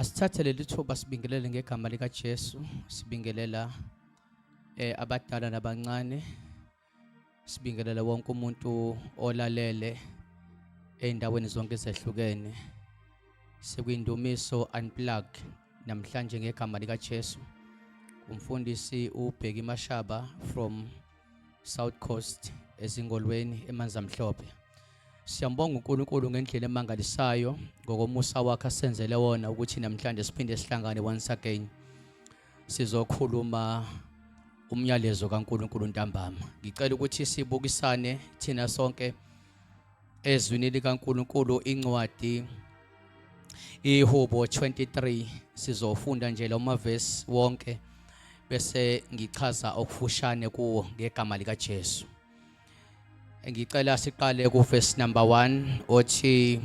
Asithathe leli thuba sibingelele ngegama likaJesu, sibingelela abadala nabancane, sibingelela wonke umuntu olalele ey'ndaweni zonke ezehlukene. Sekwindumiso Unplug namhlanje ngegama likaJesu. Umfundisi uBheki Mashaba from South Coast eZingolweni eManzamhlophe. Siyambonga uNkulunkulu ngendlela emangalisayo ngokomusa wakhe asenzele wona ukuthi namhlanje siphinde sihlangane once again. Sizokhuluma umyalezo kaNkulunkulu ntambama. Ngicela ukuthi sibukisane thina sonke ezwini likaNkulunkulu incwadi iHubo 23. Sizofunda nje lo mavesi wonke bese ngichaza okufushane kuwo ngegama likaJesu. Ngicela siqale ku verse number 1 othi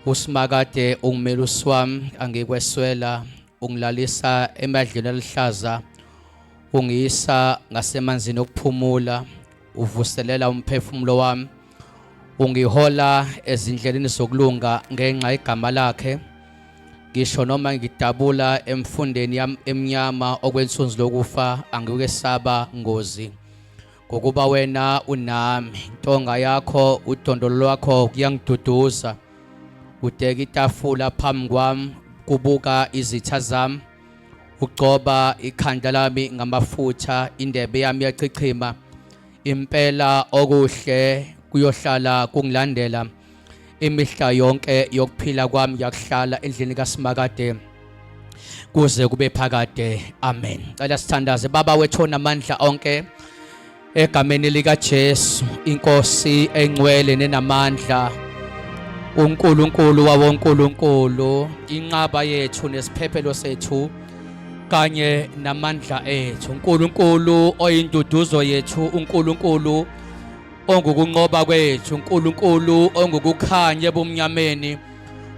uSimakade ungumelusi wami, angikweswela, ungilalisa emadlelweni aluhlaza, ungiyisa ngasemanzini okuphumula, uvuselela umphefumulo wami, ungihola ezindleleni zokulunga ngenxa yegama lakhe. Ngisho noma ngidabula emfundeni yam emnyama okwensunzi lokufa, angikesaba ngozi, ngokuba wena unami. Intonga yakho, udondolo lwakho kuyangiduduza. Udeka itafula phambi kwami kubuka izitha zami, ugcoba ikhanda lami ngamafutha, indebe yami iyachichima. Impela okuhle kuyohlala kungilandela imihla yonke yokuphila kwami, ngiyakuhlala endlini kaSimakade kuze kube phakade. Amen. Cela sithandaze. Baba wethu onamandla onke, egameni likaJesu inkosi engcwele nenamandla, uNkulunkulu wawonkulunkulu, inqaba yethu nesiphephelo sethu kanye namandla ethu, uNkulunkulu oyinduduzo yethu, uNkulunkulu ongukunqoba kwethu, uNkulunkulu ongukukhanya ebumnyameni,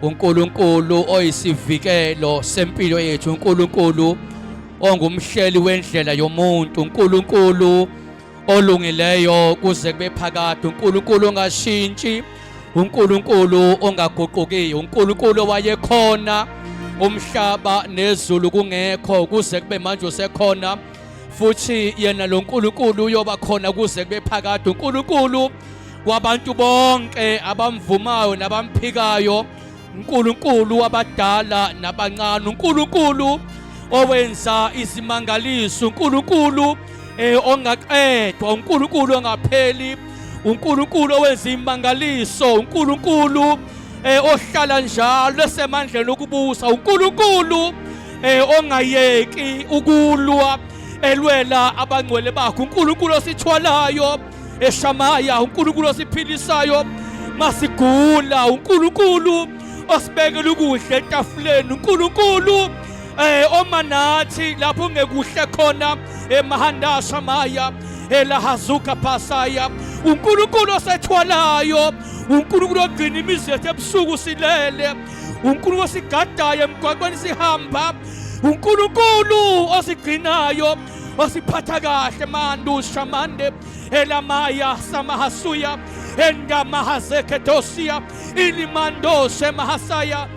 uNkulunkulu oyisivikelo sempilo yethu, uNkulunkulu ongumhleli wendlela yomuntu, uNkulunkulu olungileyo kuze kube phakade, uNkulunkulu ongashintshi, uNkulunkulu ongaguqukiyo, uNkulunkulu owayekhona umhlaba nezulu kungekho kuze kube manje usekhona, futhi yena lo nkulunkulu uyoba khona kuze kube phakade, uNkulunkulu wabantu bonke abamvumayo nabamphikayo, uNkulunkulu wabadala nabancane, uNkulunkulu owenza izimangaliso, uNkulunkulu ongaqedwa, uNkulunkulu ongapheli, uNkulunkulu owenza imangaliso, uNkulunkulu ohlala njalo esemandleni okubusa, uNkulunkulu ongayeki ukulwa elwela abangcwele bakhe, uNkulunkulu osithwalayo eshamaya, uNkulunkulu osiphilisayo masigula, uNkulunkulu osibekela ukudla etafuleni, uNkulunkulu oma nathi lapho ungekuhle khona emahanda shamaya elahazuka phasaya, uNkulunkulu osethwalayo, uNkulunkulu ogcina imizi yethu ebusuku silele, uNkulunkulu osigadayo emgwaqweni sihamba, uNkulunkulu osigcinayo osiphatha kahle mandu shamande elamaya samahasuya endamahazeketosia ilimandose mahasaya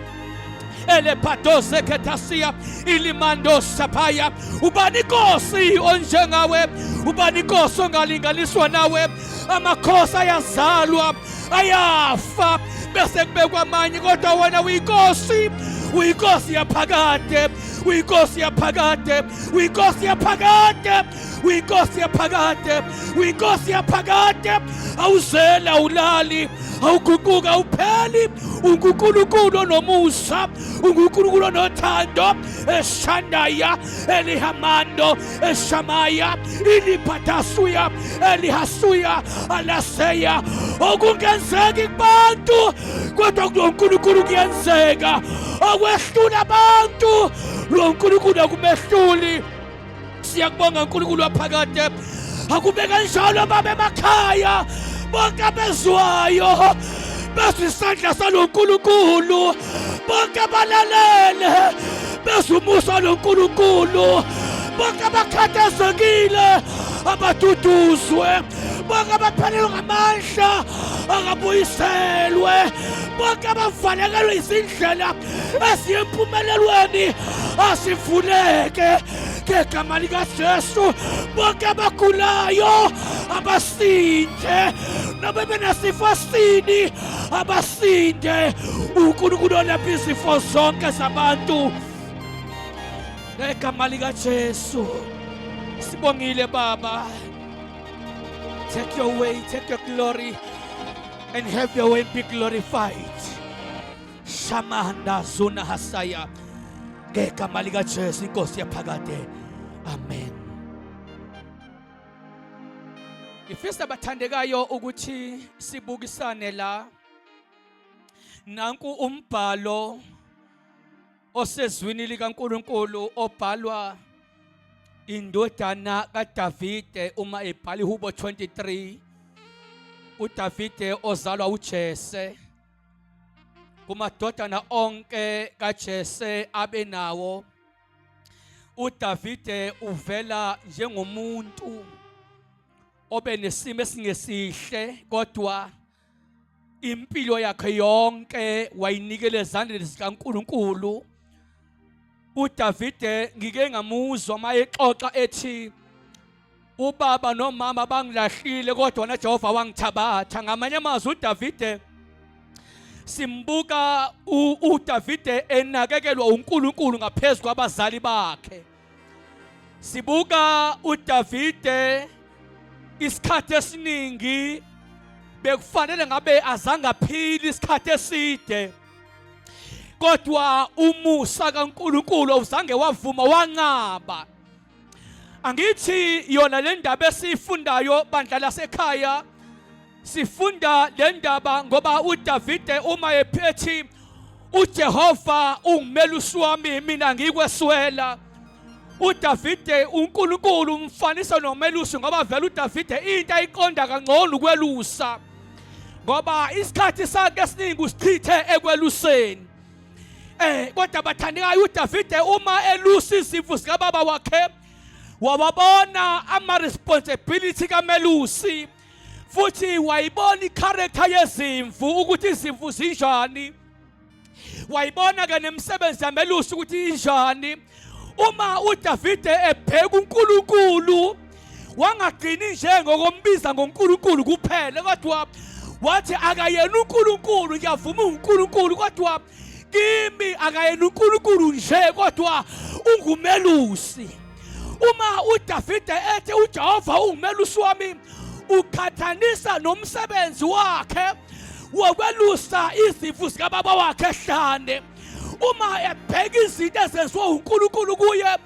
elephadose khetasiya ilimando saphaya. Ubani inkosi onjengawe? Ubani inkosi ongalinganiswa nawe? Amakhosi ayazalwa, ayafa, bese kubekwa amanye, kodwa wena uyinkosi, uyinkosi yaphakade, uyinkosi yaphakade, uyinkosi yaphakade, uyinkosi yaphakade, uyinkosi yaphakade. Awuzeli, awulali, awuguquka, awupheli. UnguNkulunkulu onomusa, unguNkulunkulu onothando. Eshandaya elihamando eshamaya iliphatasuya elihasuya alaseya. Okungenzeki kubantu kodwa kulo nkulunkulu kuyenzeka. Okwehlula abantu lo nkulunkulu akumehluli. Siyakubonga nkulunkulu waphakade. Akube kanjalo baba emakhaya bonke abezwayo bezwe isandla salo nkulunkulu, bonke abalalele bezwe umusa lo nkulunkulu, bonke abakhathazekile abaduduzwe, bonke abaphelelwe ngamandla Akabuyiselwe bonke abavalekelwe izindlela eziyempumelelweni, asivuleke ngegama likaJesu. Bonke abagulayo abasinde, noba benesifo sini abasinde. UNkulunkulu olapha izifo zonke zabantu ngegama likaJesu. Sibongile Baba. Take your way, take your glory and have your way, be glorified. Shamanda zuna hasaya, ngegama likaJesu inkosi yaphakade, amen. Ngifisa bathandekayo ukuthi sibukisane la. Nanku umbhalo osezwini likaNkuluNkulu obhalwa indodana kaDavide uma ebhala iHubo 23, uDavide ozalwa uJese, kumadodana onke kaJese abenawo, uDavide uvela njengomuntu obe nesimo esingesihle, kodwa impilo yakhe yonke wayinikela ezandleni zikaNkuluNkulu. uDavide ngike ngamuzwa mayexoxa ethi ubaba nomama bangilahlile kodwa naJehova wangithabatha. Ngamanye amazwi uDavide simbuka uDavide enakekelwa uNkulunkulu ngaphezulu kwabazali bakhe. Sibuka uDavide isikhathi esiningi bekufanele ngabe azange aphile isikhathi eside, kodwa umusa kaNkulunkulu awuzange wavuma, wanqaba. Angithi yona le ndaba esiyifundayo bandla lasekhaya, sifunda le ndaba ngoba uDavide uma ephethi uJehova ungumelusi wami mina ngikweswela, uDavide uNkulunkulu umfanisa nomelusi, ngoba vele uDavide into ayiqonda kangcono ukwelusa, ngoba isikhathi sakhe esiningi usichithe ekweluseni. Kodwa bathandekayo, uDavide uma elusa izimvu zikababa wakhe wawabona ama responsibility kamelusi, futhi wayibona icharacter yezimvu ukuthi izimvu zinjani, wayibona ke nemisebenzi yamelusi ukuthi injani. Uma uDavide ebheka uNkulunkulu wangagcini nje ngokombiza ngoNkulunkulu kuphela, kodwa wathi akayena uNkulunkulu, ngiyavuma uNkulunkulu, kodwa kimi akayena uNkulunkulu nje, kodwa ungumelusi. Uma uDavide ethi uJehova ungumelusi wami, uqhathanisa nomsebenzi wakhe wokwelusa izimvu zikababa wakhe ehlane. Uma ebheka izinto ezenziwa uNkulunkulu kuye,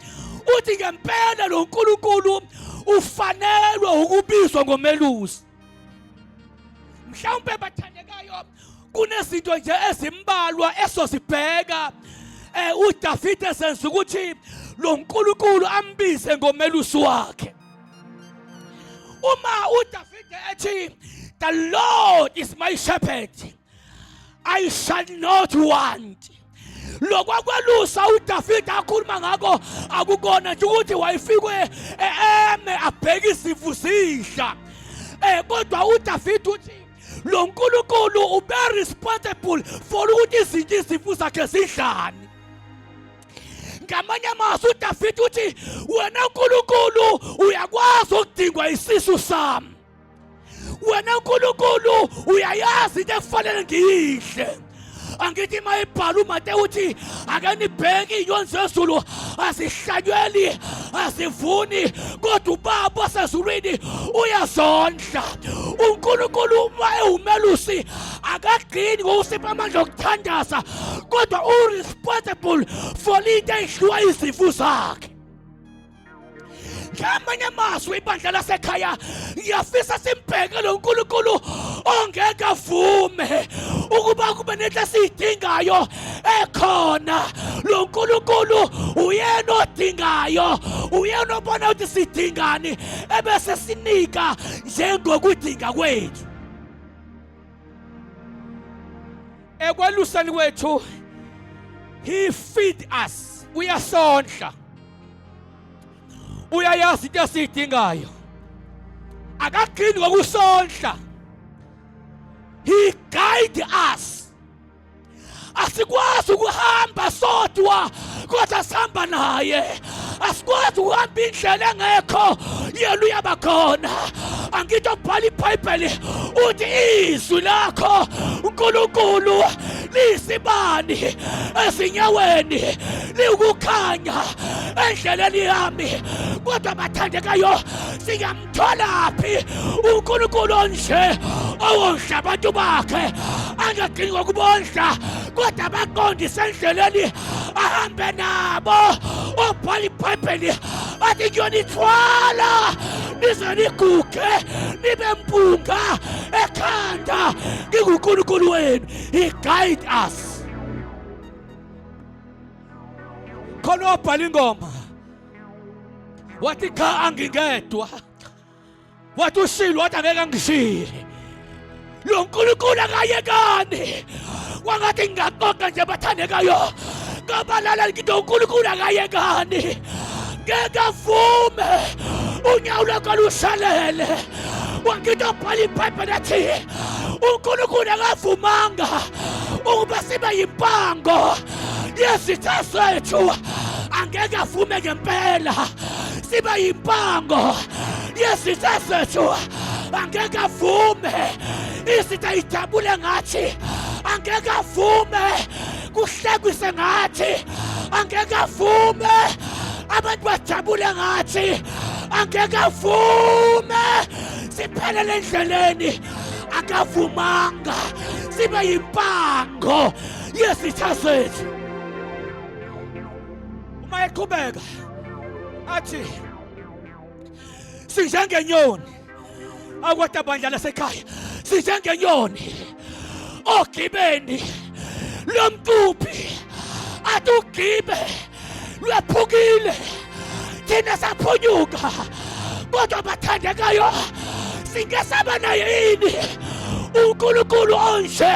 uthi ngempela lo nkulunkulu ufanelwe ukubizwa ngomelusi. Mhlawumbe bathandekayo, kunezinto nje ezimbalwa esozibheka uDavide senza ukuthi lo nkulunkulu ambize ngomelusi wakhe. Uma uDavide ethi the Lord is my shepherd, I shall not want, lokwakwelusa uDavide akhuluma ngakho akukona nje ukuthi wayefikwe eme abheke izimvu zidla, kodwa uDavide uthi lo nkulunkulu ube responsible for ukuthi izinto izimvu zakhe zidlani. Ngamanye amazwi uDavide uthi wena nkulunkulu uyakwazi ukudingwa isisu sami, wena nkulunkulu uyayazi into ekufanele ngiyidle. Angithi mayibhala uMateyu uthi ake nibheke iy'nyoni zezulu, azihlanyeli azivuni, kodwa ubaba osezulwini uyazondla. UNkulunkulu uma ewumelusi akagcini ngokusipha amandla okuthandaza, kodwa u-responsible for into eyidliwa izimvu zakhe. Ngamanye amazwi ibandla lasekhaya, ngiyafisa simbheke lo nkulunkulu ongeke avume ukuba kube nento esiyidingayo ekhona. Lo nkulunkulu uyena odingayo, uyena obona ukuthi sidingani ebese sinika njengokudinga kwethu. Ekweluseni kwethu he feed us, uyasondla, uyayazi into esiyidingayo. Akagcini ngokusondla. He guide us. Asikwazi ukuhamba sodwa kodwa sihamba naye. Asikwazi ukuhamba indlela engekho yena uyaba khona. Angithi obhala iBhayibheli uthi izwi lakho uNkulunkulu liyisibani ezinyaweni liwukukhanya endleleni yami. Kodwa bathandekayo singamtholaphi uNkulunkulu onje owondla abantu bakhe angagcini ngokubondla kodwa baqondise endleleni ahambe nabo obhala ibhayibheli athi kuyonithwala nize niguge nibe mpunga ekhanda nginguNkulunkulu wenu. He guide us. Khona wabhala ingoma wathi cha angingedwa, wathi ushilo wathi angeke angishiye lo nkulunkulu akayekani. Wangathi ngingaxoxa nje bathandekayo ngabalala ngithi uNkulunkulu akayekani, ngeke avume unyawo lwakho lushalele. Wangithi obhala ibhayibheli athi uNkulunkulu akavumanga ukuba sibe yimpango yezitha zethu, angeke avume ngempela sibe yimpango yezitha zethu, angeke avume izitha ijabule ngathi, angeke avume kuhlekise ngathi, angeke avume abantu bajabule ngathi, angeke avume siphelele endleleni, akavumanga sibe yimpango yesitha sethu. Uma eqhubeka athi sinjengenyoni akwata bandla lasekhaya, sinjengenyoni ogibeni lomtuphi, athi ugibe lwephukile thina saphunyuka, kodwa bathandekayo sinke saba naye yini uNkulunkulu onje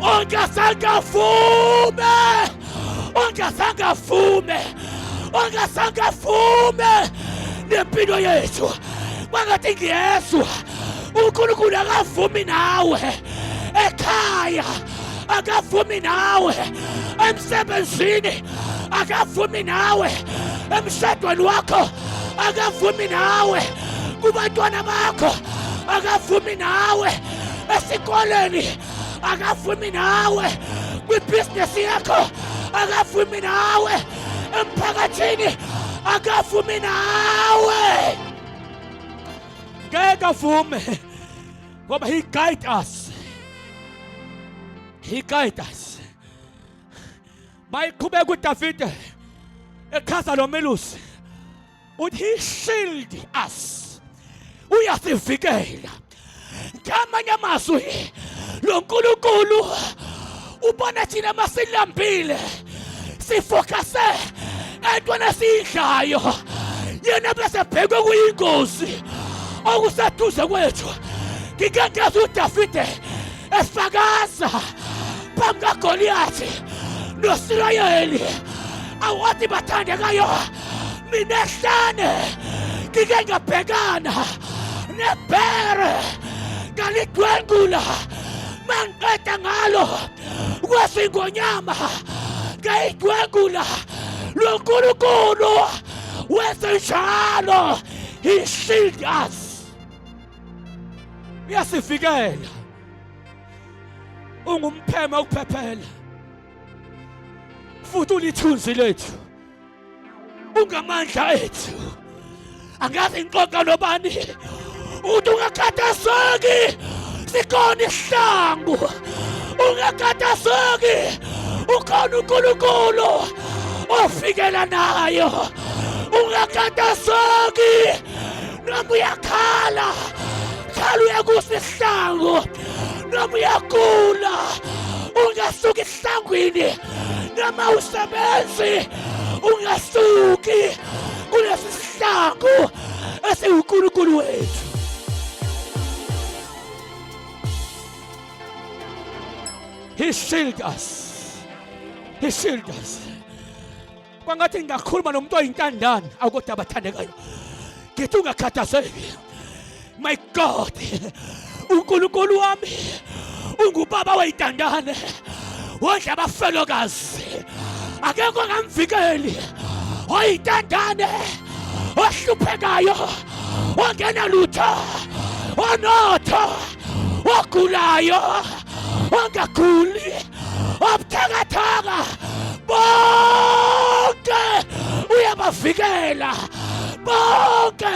ongazange avume, ongazange avume, ongazange avume nempilo yethu? Kwangathi ngiyezwa uNkulunkulu akavumi nawe ekhaya, akavumi nawe emsebenzini, akavumi nawe emshadweni wakho, akavumi nawe kubantwana bakho, akavumi nawe esikoleni, akavumi nawe kwibhizinesi yakho, akavumi nawe emphakathini, akavumi nawe. Ngeke avume ngoba he guide us, he guide us. Mayiqhubeka uDavide echaza lo melusi uthi he shield us, uyasivikela. Ngamanye amazwi lo nkulunkulu ubona thina masilambile sifocuse entweni esiyidlayo, yena bese bhekwe kuyingozi okuseduze kwethu. Ngike ngezwa uDavide efakaza phambi kaGoliyathi noSirayeli awathi bathandekayo mina ehlane ngike ngabhekana nebhere ngalidwengula, mangiqeda ngalo kwesingonyama ngayidwengula. Lo nkulunkulu wenze njalo, he shield us, uyasivikela, ungumpheme ukuphephela futhi ulithunzi lethu, ungamandla ethu. Angazi ngixoxa nobani ukuthi ungakhathazeki, sikhona isihlangu, ungakhathazeki, ukhona uNkulunkulu ofikela nayo. Ungakhathazeki noma uyakhala khala uyakusa isihlangu, noma uyagula ungasuki esihlangwini, noma usebenzi ungasuki kulesi sihlangu esiwuNkulunkulu wethu. He shield us. He shield us. Kwangathi ngingakhuluma nomuntu oyintandane awukodwa abathandekayo. Ngithi ungakhathazeki. My God, uNkulunkulu wami Ungubaba weyitandane, wondla abafelokazi, akekho ongamvikeli. Oyitandane, ohluphekayo, ongenalutho, onotho, ogulayo, ongaguli, obuthakathaka, bonke uyabavikela, bonke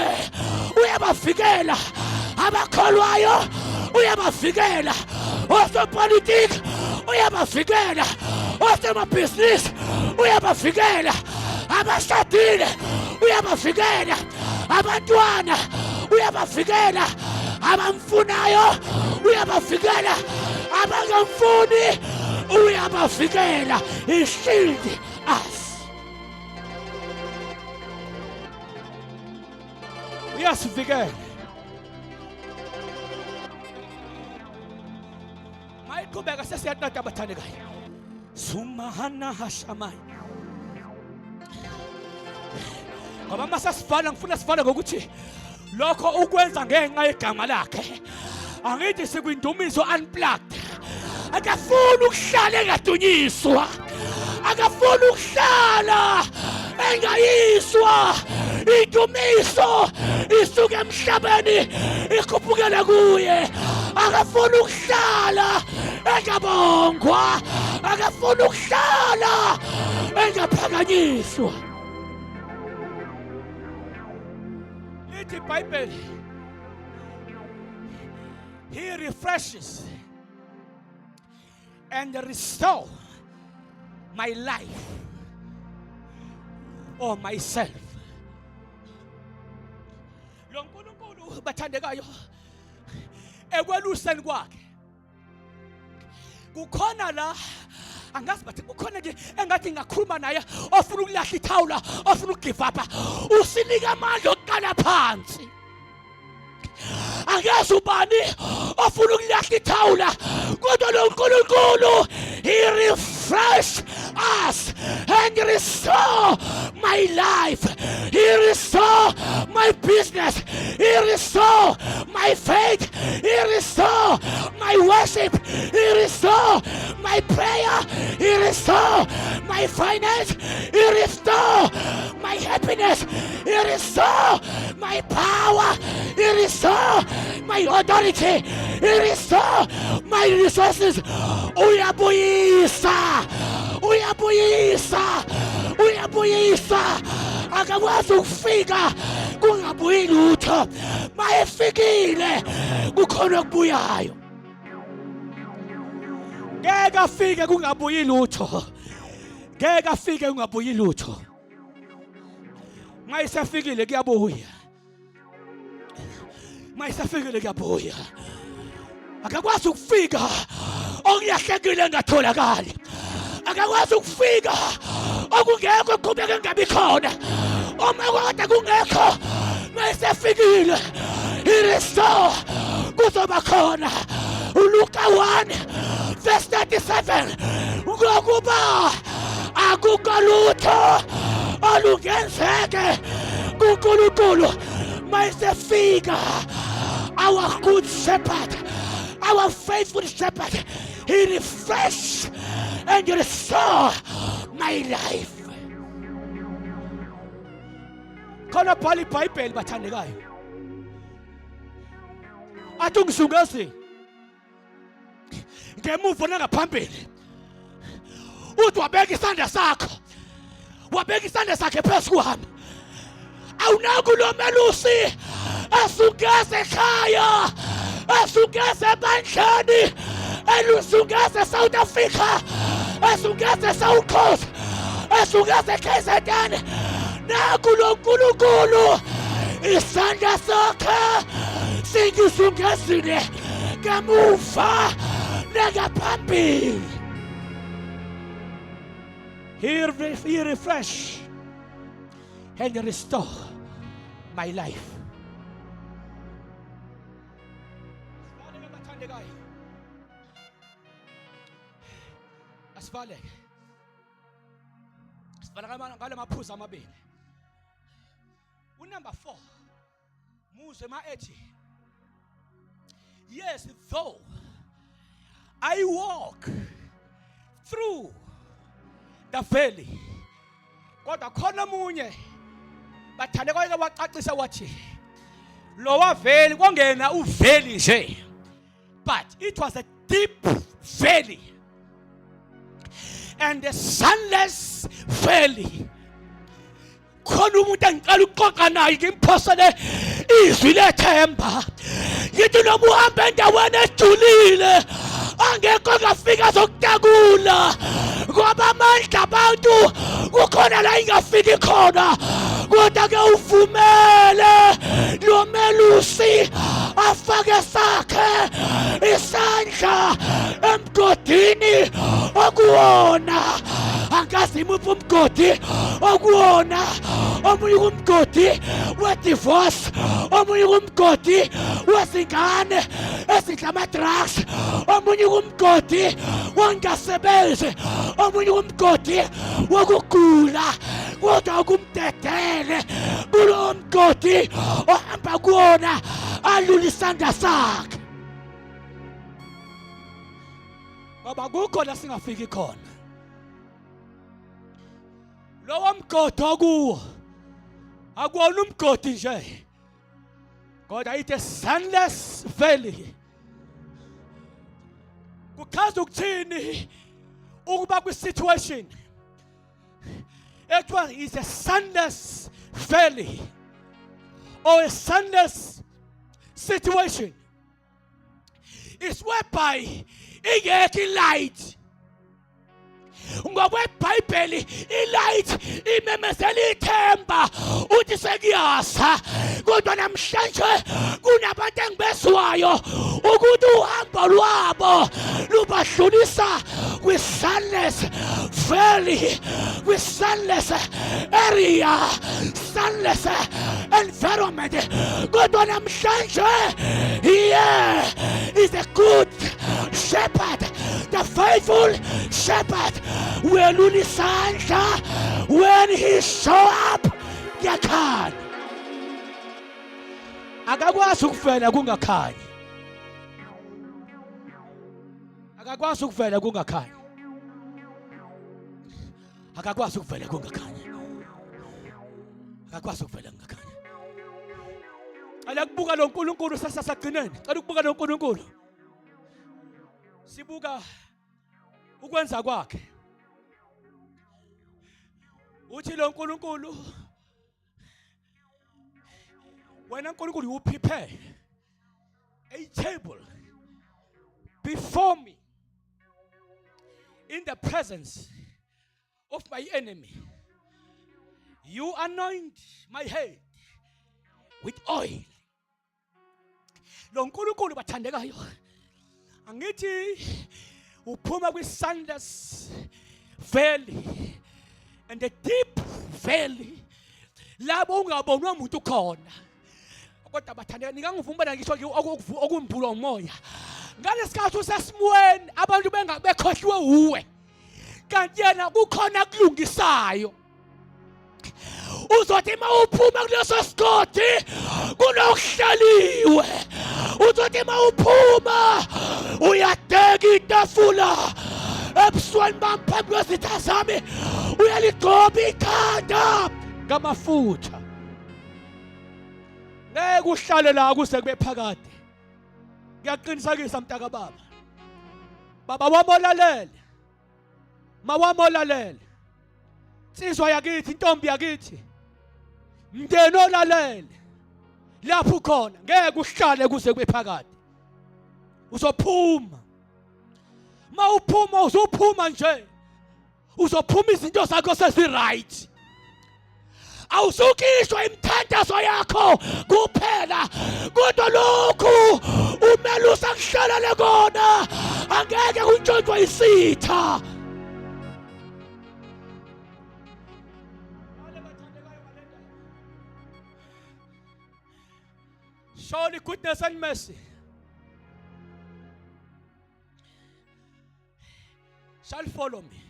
uyabavikela. Abakholwayo uyabavikela, osopolitiki uyabavikela, osemabhizinisi uyabavikela, abashadile uyabavikela, abantwana uyabavikela, abamfunayo uyabavikela, abangamfuni uyabavikela. He shield us. Uyasivikela. Mayiqhubeka sesiyaqeda abathandekayo. Sumahana hashamai. Ngoba uma sesivala ngifuna sivale ngokuthi lokho ukwenza ngenxa yegama lakhe. Angithi sikwindumiso unplugged. Akafuni ukuhlala engadunyiswa. Akafuni ukuhlala engayiswa. Indumiso isuke emhlabeni ikhuphukele kuye. Akafuni ukuhlala engabongwa. Akafuni ukuhlala engaphakanyiswa. Lithi iBhayibheli, he refreshes and restore my life or myself. Lo nkulunkulu bathandekayo, ekweluseni kwakhe kukhona la angazi bathi kukhona nje engathi ngakhuluma naye ofuna ukulahla ithawula, ofuna ukugive up. Usinika amandla okuqala phansi. Akezi ubani ofuna ukulahla ithawula, kodwa lo nkulunkulu, he refresh us and restore my life, he restore my business, he restore my faith, he restore my worship, he restore my prayer, he restore my finance, he restore my happiness, he restore my power, he restore my authority, he restore my resources. Uyabuyisa, uyabuyisa, uyabuyisa. Akakwazi ukufika kungabuyi lutho. Mayefikile kukhona okubuyayo. Ngeke afike kungabuyi lutho, ngeke afike kungabuyi lutho. Mayisefikile kuyabuya, mayisefikile kuyabuya. Akakwazi ukufika okulahlekile engatholakali, akakwazi ukufika okungekho kuqhubeka engabi khona. Uma kodwa kungekho, mayisefikile irestore, kuzoba khona. ULuka 1 verse 37, ngokuba akukho lutho olungenzeke kuNkulunkulu. Mayisefika our good shepherd, our faithful shepherd, he refresh and restore my life. Khona bhala iBhayibheli bathandekayo, athi ungizungezile ngemuva nangaphambili, uthi wabeka isandla sakho, wabeka isandla sakhe phezu kwami. Awunaku lo melusi esungeze ekhaya, esungeze ebandleni, elusungeze South Africa, esungeze South Coast, esungeze KZN. Naku lo nkulunkulu, isandla sakhe singizungezile ngemuva nangaphambili. He refresh and restore my life. Asivaleke bathandekayo, asivaleke. Sivala ngale maphuzu amabili. Unumber 4, muzwe ma ethi, yes, though I walk through the valley. Kodwa khona omunye bathande kwake wacacisa wathi lowa valley kwangena uvalley nje, but it was a deep valley and a sunless valley. Khona umuntu engicela ukuxoxa naye ngimphosele izwi lethemba, ngithi noma uhambe endaweni ejulile angekho angafika azokutakula, ngoba amandla abantu kukhona la ingafiki khona, kodwa ke uvumele lo melusi afake sakhe isandla emgodini okuwona. Angazi imuphi umgodi okuwona. Omunye kumgodi we-divorce, omunye kumgodi wezingane ezidla ama-drugs, omunye kumgodi wongasebenzi, omunye kumgodi wokugula, kodwa ukumdedele kulowo mgodi ohamba kuwona alula isandla sakhe, ngoba kukho la singafiki khona. Lowo mgodi okuwo akuwona umgodi nje, kodwa it a sunless valley. Kuchaza ukuthini ukuba kwi-situation ekuthiwa is a sunless valley or a sunless situation? Is whereby ingekho ilight. NgokweBhayibheli ilight imemezela ithemba, uthi sekuyasa. Kodwa namhlanje kunabantu engibezwayo ukuthi uhambo lwabo lubadlulisa kwi-sunless valley, kwi-sunless area, sunless environment. Kodwa namhlanje here is a good shepherd, the faithful shepherd, welula isandla. When he show up, kuyakhanya. Akakwazi ukuvela kungakhanyi, akakwazi ukuvela kungakhanyi, akakwazi ukuvela kungakhanyi, akakwazi ukuvela kungakhanyi. Cela kubuka lo nkulunkulu sasasagcineni, cela ukubuka lo nkulunkulu, sibuka ukwenza kwakhe. Uthi lo nkulunkulu, wena nkulunkulu, you prepare a table before me in the presence of my enemy. You anoint my head with oil. Lo nkulunkulu bathandekayo, angithi uphuma kwi-sunless valley and the deep valley labo ungabonwa umuntu khona. Kodwa bathandeka, ningangivuma ngisho okumbulwa umoya ngalesikhathi usesimweni, abantu bengabekhohliwe uwe, kanti yena kukhona kulungisayo. Uzothi uma uphuma kuleso sigodi kunokuhleliwe, uzothi uma uphuma uyadeka itafula ebusweni bami phambi kwezitha zami, uyaligcoba ikhanda ngamafutha. Ngeke uhlale la kuze kube phakade, ngiyaqinisekisa mntaka baba. Baba wami olalele, mawami olalele, insizwa yakithi, intombi yakithi, mndeni olalele, lapho ukhona ngeke uhlale kuze kube phakade, uzophuma. Mawuphuma uzophuma nje, uzophuma izinto zakho sezi-right. Awusukishwa imithandazo yakho kuphela, kodwa lokhu umelusi akuhlalele kona angeke kuntshontshwe isitha. Surely goodness and mercy shall follow me.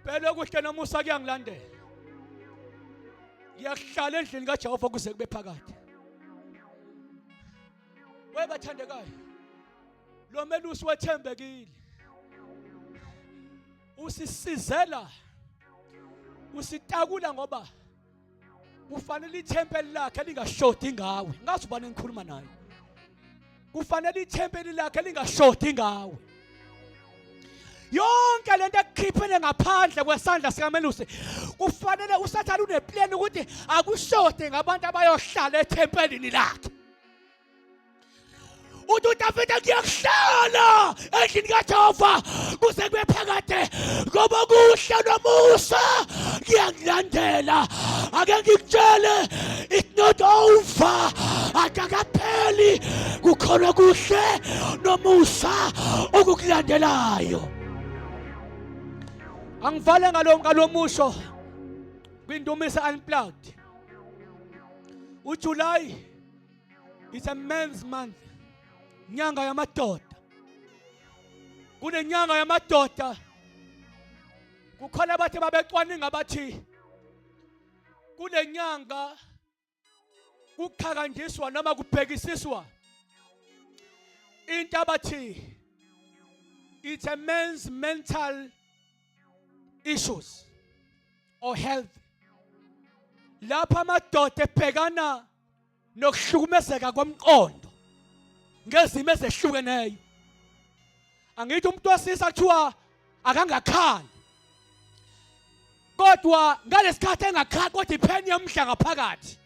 Impela okuhle nomusa kuyangilandela. Ngiyakuhlala endlini kaJehova kuze kube phakade. Webathandekayo, lo melusi wethembekile, usisizela, usitakula, ngoba kufanele ithempeli lakhe lingashodi ngawe. Ngazi ubani engikhuluma naye. Kufanele ithempeli lakhe lingashodi ngawe. Yonke lento ekukhiphele ngaphandle kwesandla sikamelusi, kufanele uSathane uneplan ukuthi akushode ngabantu abayohlala ethempelini lakhe. Uthi uDavide, ngiyakuhlala endlini kaJehova kuze kube phakade, ngoba kuhle nomusa kuyangilandela. Ake ngikutshele, it's not over, akakapheli, kukhona kuhle nomusa okukulandelayo. Angivale ngalo musho kwindumisa unplugged. UJuly, it's a men's month, nyanga yamadoda. Kunenyanga yamadoda, kukhona abathi babecwaninga bathi kulenyanga kuqhakanjiswa noma kubhekisiswa into abathi it's a man's mental issues or health, lapha amadoda ebhekana nokuhlukumezeka komqondo ngezimo ezehlukeneyo. Angithi umuntu wesilisa kuthiwa akangakhali, kodwa ngalesikhathi engakhali kodwa ipheni yamdla ngaphakathi.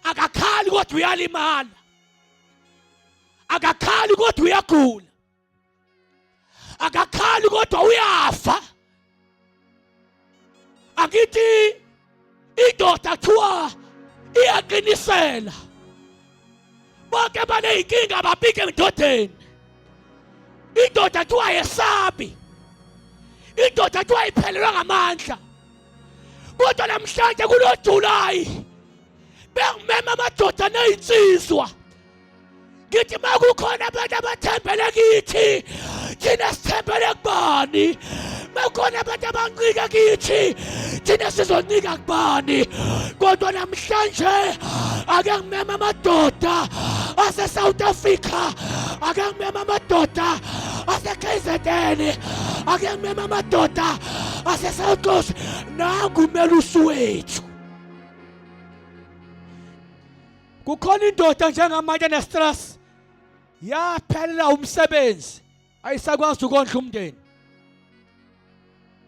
Akakhali kodwa uyalimala, akakhali kodwa uyagula, akakhali kodwa uyafa. Angithi indoda kuthiwa iyaqinisela, bonke baneyinkinga babike endodeni. Indoda kuthiwa yesabi, indoda kuthiwa iphelelwa ngamandla. Kodwa namhlanje kulo July bengimema amadoda nezinsizwa, ngithi makukhona abantu abathembele kithi, thina sithembele kubani? Makukhona abantu abancika kithi, thina sizoncika kubani? Kodwa namhlanje ake ngimema amadoda ase-South Africa, ake ngimema amadoda ase-KZN, ake ngimema amadoda ase-South Coast, nangu umelusi wethu. Kukhona indoda njengamanje ne-stress, yaphelela umsebenzi, ayisakwazi ukondla umndeni.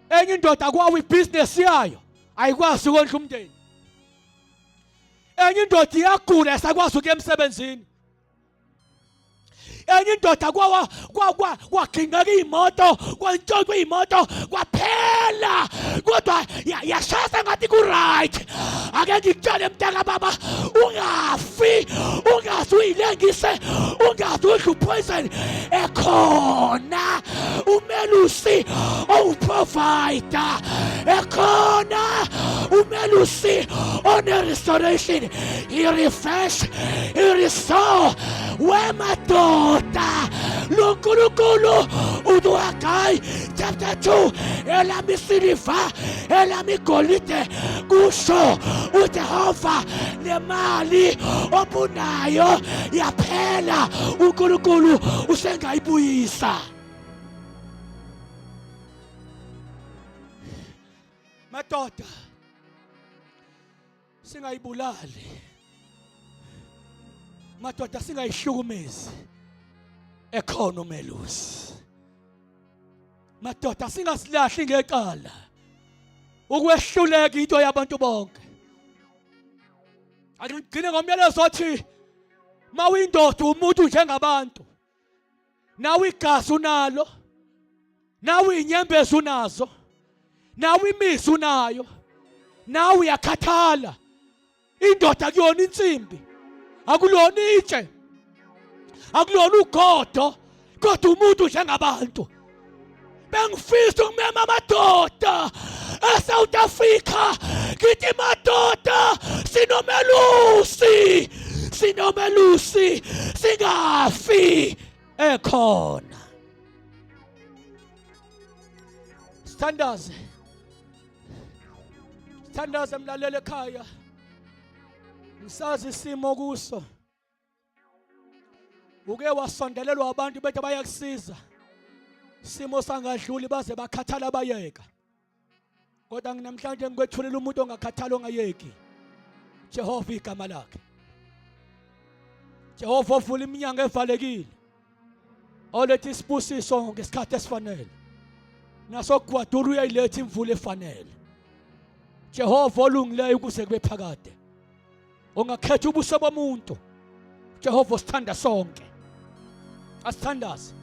Enye indoda kwawa ibhizinesi yayo, ayikwazi ukondla umndeni. Enye indoda iyagula, ayisakwazi ukuya emsebenzini. Enye indoda kwawa kwagingqeka iy'moto, kwantshontshwa iy'moto, kwaphela, kodwa yashaya sengathi ku-right. Ake ngikutshele mntaka baba, ungafi, ungaze uyilengise, ungaze udle upoison. Ekhona umelusi owuprovider, ekhona umelusi one-restoration. He refresh, he restore. Wemadoda, lo nkulunkulu uthi uHagayi chapter 2, elami isiliva, elami igolide, kusho uJehova. Le mali obunayo yaphela, uNkulunkulu usengayibuyisa. Madoda, singayibulali. Madoda, singayihlukumezi, ekhona umelusi. Madoda, singasilahli ngecala. Ukwehluleka into yabantu bonke. Ake ngigcine ngomyalezo othi mawuyindoda, umuntu njengabantu, nawe igazi unalo, nawe inyembezi unazo, nawe imizi unayo, nawe uyakhathala. Indoda kuyona insimbi, akulona itshe, akulona ugodo, kodwa umuntu njengabantu. Bengifisa ukumema amadoda eSouth Africa, ngithi madoda, sinomelusi, sinomelusi, singafi, ekhona. Sithandaze. Asithandaze mlaleli ekhaya. Ngisazi isimo kuso. Uke wasondelelwa abantu bethu bayakusiza. Simo sangadluli baze bakhathala bayeka. Kodwa nginamhlanje ngikwethulela umuntu ongakhathali ongayeki. Jehova igama lakhe. Jehova ovula iminyango evalekile. Oletha isibusiso ngesikhathi esifanele. Nasogwadula uyayiletha imvula efanele. Jehova olungileyo ukuze kube phakade. Ungakhetha ubuso bomuntu. Jehova usithanda sonke. Asithandaze.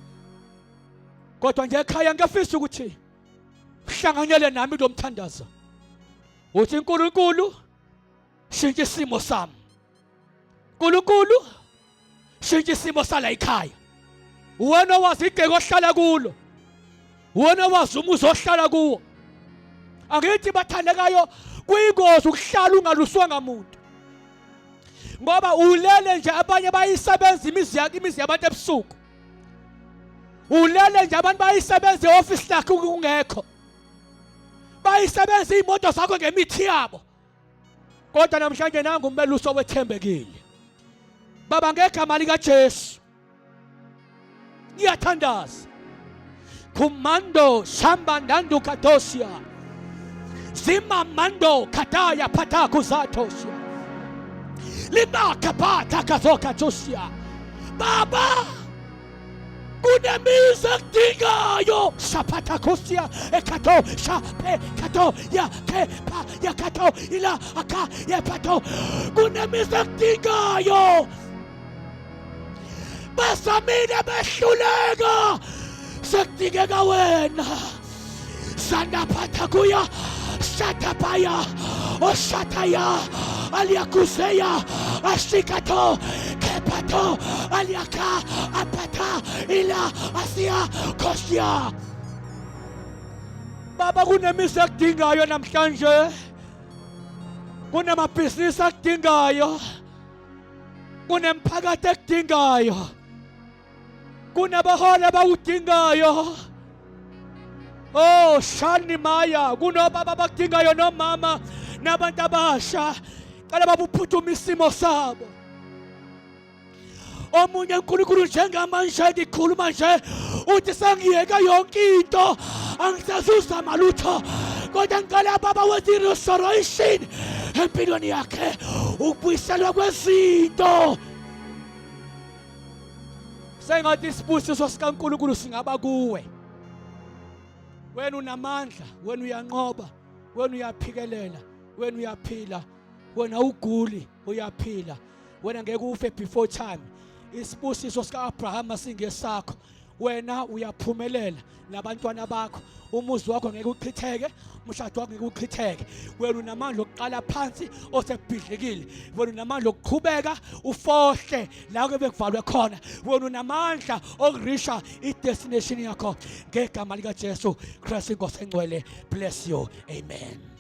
Kodwa nje ekhaya ngiyafisa ukuthi uhlanganyele nami kulo mthandazo. Uthi uNkulunkulu shintsha isimo sami. uNkulunkulu shintsha isimo sala ekhaya. Uwena owazi igceke ohlala kulo. Uwena owazi umuzi ohlala kuwo. Angithi bathandekayo kuyingozi ukuhlala ungaluswanga muntu. Ngoba ulele nje abanye bayisebenza imizi yakhe imizi yabantu ebusuku. Ulele nje abantu bayisebenza e-office lakhe kungekho. Bayisebenza iy'moto zakho ngemithi yabo. Kodwa namhlanje nangu umelusi owethembekile. Baba ngegama likaJesu. Ngiyathandaza. Kumando shamba ndandu kadosia. Zima mando kataya pataku zatosia. Lima kapata kazoka tosia. Baba kunemizi ekudingayo shapata kosia ekato shape kato ya ke pa ya kato ila aka ya pato kunemizi ekudingayo basamile behluleka sekudingeka wena sandaphatha kuya shatapaya oshataya aliyakuzeya ashikato kepato aliaka apata ila asiya kosia baba kunemizi ekudingayo namhlanje kunamabhizinisi akudingayo kunemphakathi ekudingayo kunabaholi abakudingayo oh shani maya kunobaba abakudingayo nomama nabantu abasha cela babuphuthume isimo sabo omunye uNkulunkulu njengamanje ngikhuluma nje uthi sengiyeka yonke into angisazuzama lutho kodwa ngicela baba wenze i-restoration empilweni yakhe ukubuyiselwa kwezinto sengathi isibusiso sikaNkulunkulu singaba kuwe wena unamandla wena uyanqoba wena uyaphikelela wena uyaphila wena uguli uyaphila wena ngeke ufe before time isibusiso sika-Abrahama singesakho wena uyaphumelela nabantwana bakho umuzi wakho ngeke uchitheke umshado wakho ngeke uchitheke wena unamandla okuqala phansi osebhidlikile wena unamandla okuqhubeka ufohle la kube kuvalwe khona wena unamandla okurisha i-destination yakho ngegama likaJesu Christ inkosi engcwele bless you amen.